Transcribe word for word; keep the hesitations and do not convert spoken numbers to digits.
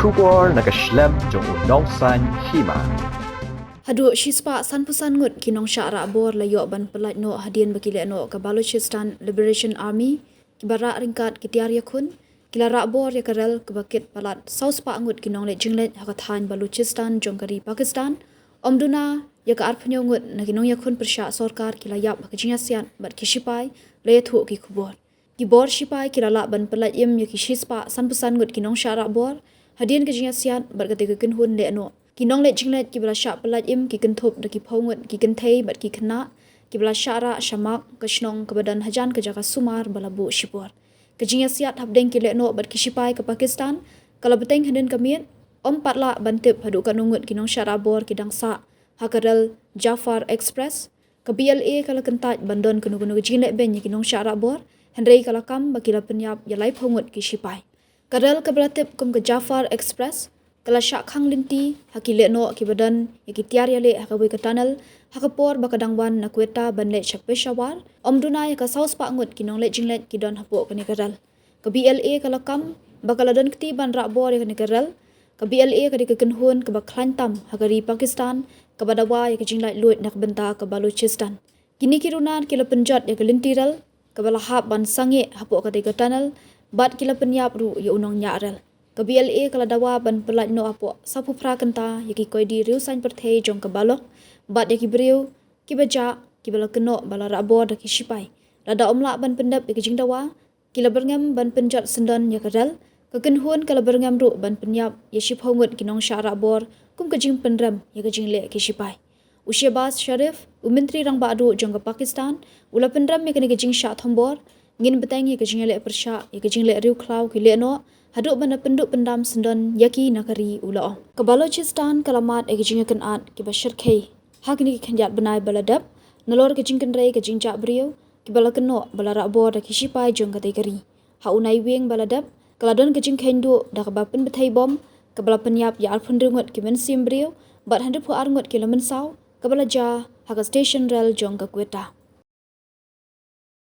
Khubor na ka shlem jong u nongsan hima. Haduh shispah sanphew san ngut ki nongshah rahbor la ïoh ban pyllait noh hadien ba ki lehnoh ka Balochistan Liberation Army kiba rah ryngkat ki tiar ïakhun ki la rahbor ïa ka rel kaba kit palat saw spah ngut ki nongleit jingleit ha ka thaiñ Balochistan jong ka ri Pakistan. Ym duna ïa ka arphew ngut na ki nongïakhun pyrshah sorkar ki la ïap ha ka jingïasiat bad ki shipai, la ïathuh ki khubor. Ki bor shipai ki la lah ban pyllait im ïa ki shispah sanphew san ngut ki nongshah rahbor hadien ka jingïasiat bad katei ka kynhun lehnoh. Ki nongleit jingleit kiba la shah pyllait im ki kynthup da ki phew ngut ki kynthei bad ki khynnah kiba la shah rah shamak ka shnong kaba don hajan ka jaka sumar ba la buh shipor. Ka jingïasiat hapdeng ki lehnoh bad ki shipai ka Pakistan ka la bteng hadien ka miet, ym pat lah ban tip haduh katno ngut ki nongshah rahbor ki dang sah ha ka rel Jafar Express. Ka B L A ka la kyntait ban don kano kano ka jingleh beiñ ïa ki nongshah rahbor, hynrei ka la kam ba ki la pynïap ïa laiphew ngut ki shipai. Ka rel kaba la tip kum ka Jafar Express ka la shah khang lynti ha ki lehnoh kiba don ïa ki tiar ïaleh ha kawei ka tunnel ha ka por ba ka dang wan na Quetta ban leit sha Peshawar. Ym duna ïa ka saw spah ngut ki nongleit jingleit ki don hapoh kane ka rel. Ka B L A ka la kam ba ka la don kti ban rahbor ïa kane ka rel. Ka B L A ka dei ka kynhun kaba khlaiñ tam ha ka ri Pakistan kaba dawa ïa ka jinglaitluid na ka bynta ka Balochistan. Kine ki runar ki la pynjot ïa ka lynti rel kaba la hap ban sangeh hapoh katei ka tunnel bad ki la pynïap ruh ïa u nongñiah rel. Ka B L A ka la dawa ban pyllait noh hapoh sawphew phra kynta ïa ki koidi riewsaiñ pyrthei jong ka Balok bad ïa ki briew kiba jah kiba la kynnoh ba la rahbor da ki shipai. Lada ym lah ban pyndep ïa ka jingdawa, ki la byrngem ban pynjot syndon ïa ka rel. Ka kynhun ka la byrngem ruh ban pynïap ïa shiphew ngut ki nongshah rahbor kum ka jingpynrem ïa ka jingleh ki shipai. U Shehbaz Sharif, u Myntri Rangbah Duh jong ka Pakistan, u la pynrem ïa kane ka jingshah thombor. Ngin bteng ïa ka jingïaleh pyrshah ïa ka jingleh riewkhlaw ki lehnoh haduh ban da pynduh pyndam syndon ïa ki na ka ri, u la ong. Ka Balochistan ka la mad ïa ka jingïakynad kiba shyrkhei ha kine ki khyndiat bnai ba la dep nalor ka jingkynrei ka jingjah briew kiba la kynnoh ba la rahbor da ki shipai jong katei ka ri. Ha u naiwieng ba la dep ka la don ka jingkheiñ duh da kaba pynbthei bom kaba la pynïap ïa arphew hynriew ngut ki mynsiem briew bad hynriewphew ar ngut ki la mynsaw, kaba la jia ha ka station rel jong ka Quetta.